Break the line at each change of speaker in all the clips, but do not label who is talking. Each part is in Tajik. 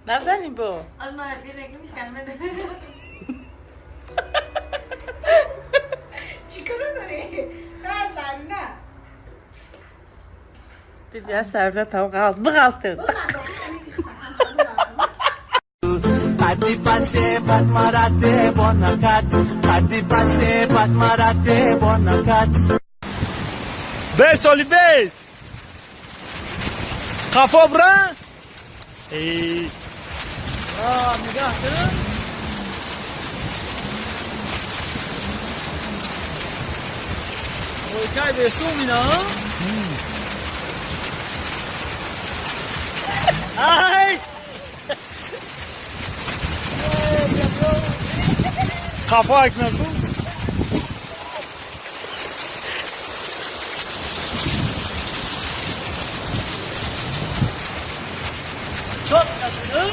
Набзанӣ бо.
Чӣ кора дорӣ? Назан, на.
Дидя сарда там ғалт, биғалтир.
قدی پسه بد مرا دیوانه کرد قدی پسه بد مرا دیوانه کرد
Бес, Оли, бес! Қафо бира? Эй.
А, нигоҳ кун. Ой, кай бесум ина? Ай!
Қафо акнаку.
Чётко шуд?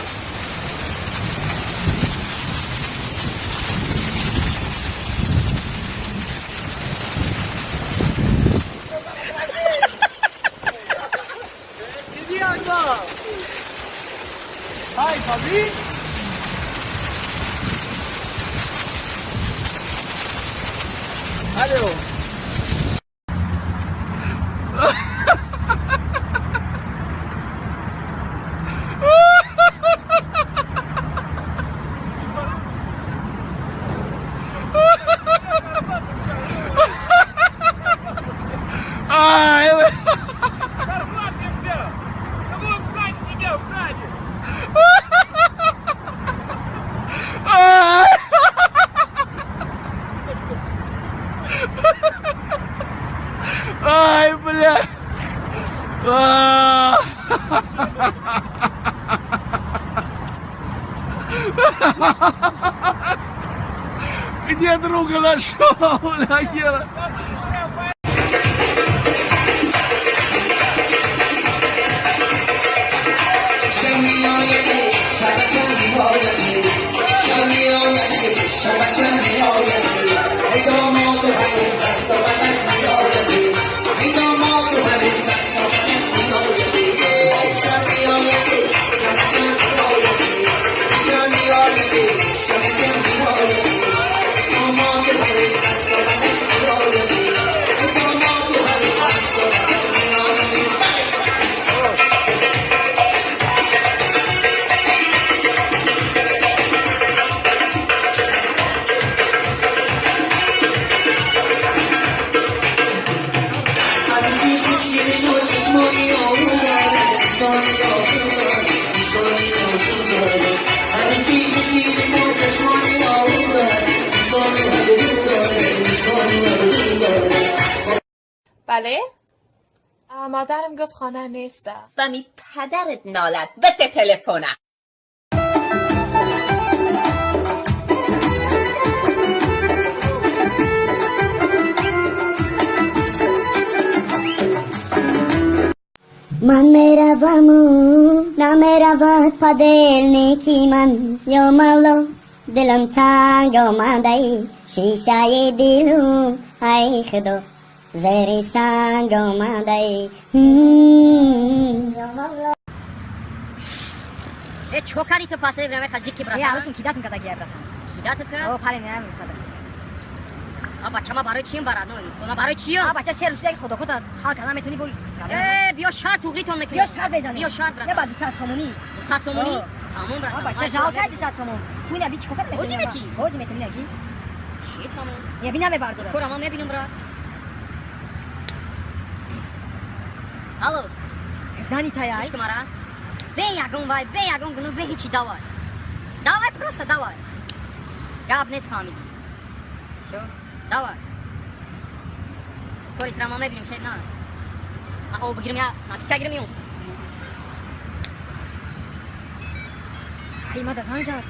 Иди, Акбар! Ай, Фаби!
Алло.
Ай,
Козла ты взял! Да вон сзади тебя, сзади!
Ай. Ай, бля. А. Где друга нашел, бля, хера?
بله؟ مادرم گفت خانه نیست.
بمی پدرت نالت بده تلفنم.
Ман мераваму намеравад па дил неки ман, ё мавло, дилам танг омадаи, шишаи дилум, ай худо, зери санг омадаи, ё мавло.
Э, чё кардӣ ту последнее время, хазики, братан?
Э, арӯсум кидатум кадаги, братан.
Кидатат кард?
О, паре намефтада.
А бача ма барои чием барад? Ну, ма барои чием?
А бача сер шудаги худокота ҳал карда метуни бо.
Э, биё шарт туғритон мекунем.
Биё шарт безанем.
Биё шарт, братан.
Не ба 200 сомонӣ.
200 сомонӣ? Тамом, братан.
А бача жал кард 200 сомон. Пули би чикор карда метуни?
Ози мети?
Ози метуни аги.
Чи тамом.
Не би намебардора.
Кора ма мебинам, брат. Алло.
Зани таяй.
Гӯш кун мара. Бе ягон вай, бе ягон гуноҳ, бе ҳичи давай. Давай, просто давай. Гап нест, фаҳмидӣ. Всё, давай. Кори тра ма мебинем, шед на. А об бигирим, я напитка гирим юм.
Ай, мада занг зад.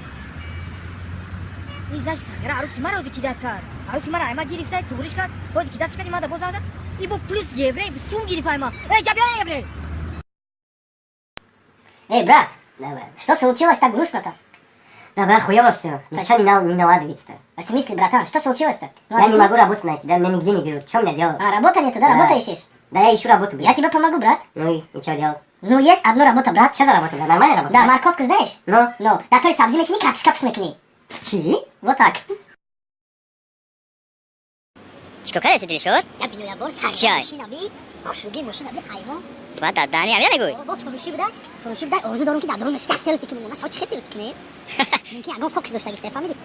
Ин значит сағира арӯси мара ози кидат кард. Арӯси мара айма гирифта, туғриш кард, ози кидатш кард, имада боз занг зад. И бо плюс евре сум гирифт айма. Эй, ҷа биё, евре.
Эй, брат, да, брат, что случилось, так грустно-то?
Да, брат, хуёво все. Ничего не наладывается-то.
А в смысле, братан, что случилось-то? Ну,
Я не
объясни.
могу работу найти, да, меня нигде не берут. Что мне делать?
А, работа нету, да,
Да.
работа ищешь?
Да, я ищу работу, блядь.
Я тебе помогу, брат.
Ну и что делать?
Ну, есть одна работа, брат.
Что за работа, брат? Нормальная работа?
Да, морковку знаешь?
Ну?
Ну, да, то есть сабзи мешини, картошка пус мекни.
Чӣ?
Вот так.
Чикор кардеси, Дилшод?
Я биё, я бор
Чай.
Мошина би, хушруги мошина би, ҳайвон.
Ба дадани ҳам нагӯй.
Бо фурӯшӣ буда, фурӯшӣ буда, орзу дорам ки дар дарун 60 селфи кунем. Ма шо чӣ селфи кунем? Мумкин ягон фокус доштаги се, фаҳмидӣ?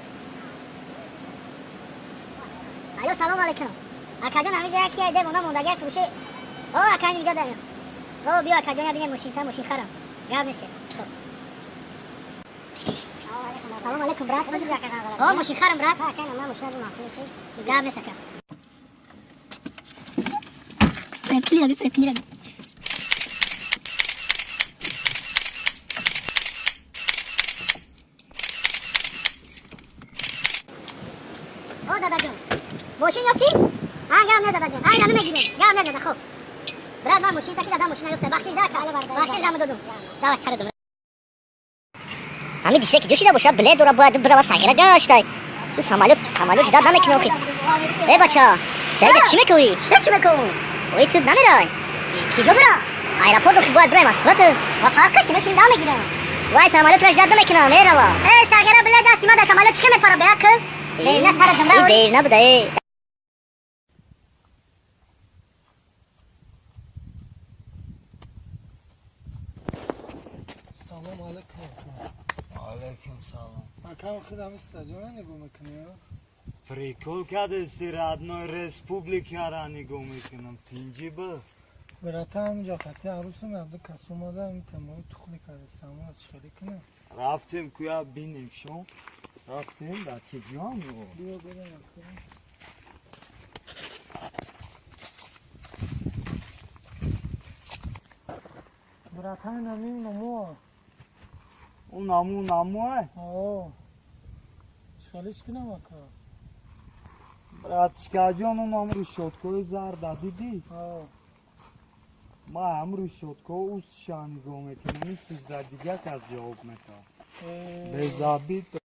Алло, салом алейкум. Акаҷон, ҳаминҷа яки айде мона мондагиай фурӯшӣ. О, ака, инҷа даем. О, биё, акаҷон, я бинем мошин, та мошин харам. Гап нест, шеф. Хоб. Салом алейкум, брат. О, мошин харам, брат. Гап нест, ака. Прикли. О, дадаҷон. Мошин ёфтӣ? А, гап нест, дадаҷон. Ай, рами мегирем. Гап нест, дада, хоб. Брат, ман мошин таки дадам, мошина ёфта. Бахшиш да, ака. Бахшиш даму додум. Давай, сари дум.
Ҳамин дише ки ҷӯшида боша, билет дора, бояд бирава сағира гаштай. Ту самолёт, самолёт ждать намекунӣ охи. Э, бача, даида чӣ мекӯӣ?
Чӣ мекунӣ?
Ой, ту намерай.
Киҷо бирам?
Аэропорт охи бояд бираем, Москва ту.
Ва фарқаш, мешин дам мегирам.
Вай, самолётро ждать намекунам, мерава.
Э, сағира билет дасти ма, дар самолёт чӣ мепара, беақл? Девна сари дум,
И девна буда, э.
Салом алейкум.
Алейкум салом.
Акам, худам стадиона нигоҳ мекунӣ?
Прикол кадести, родной, республикара нигоҳ мекунам. Тинҷи б.
Братан, ҳаминҷа хати арӯсам ду кас омада, ин темои тухли карда, самона чӣ хеле кунем?
Рафтем куя бинем шо. Рафтем да киҷон.
Биё бирем. Братан, намин намо.
У наму намуай?
О. Чӣ хелеш кунам, ака?
Братчикаҷон, он ам решёткаи зарда дидӣ?
О.
Ма ҳам решётка усша нигоҳ мекунам, ин сижда дига кас ҷавоб метавад. Безабит.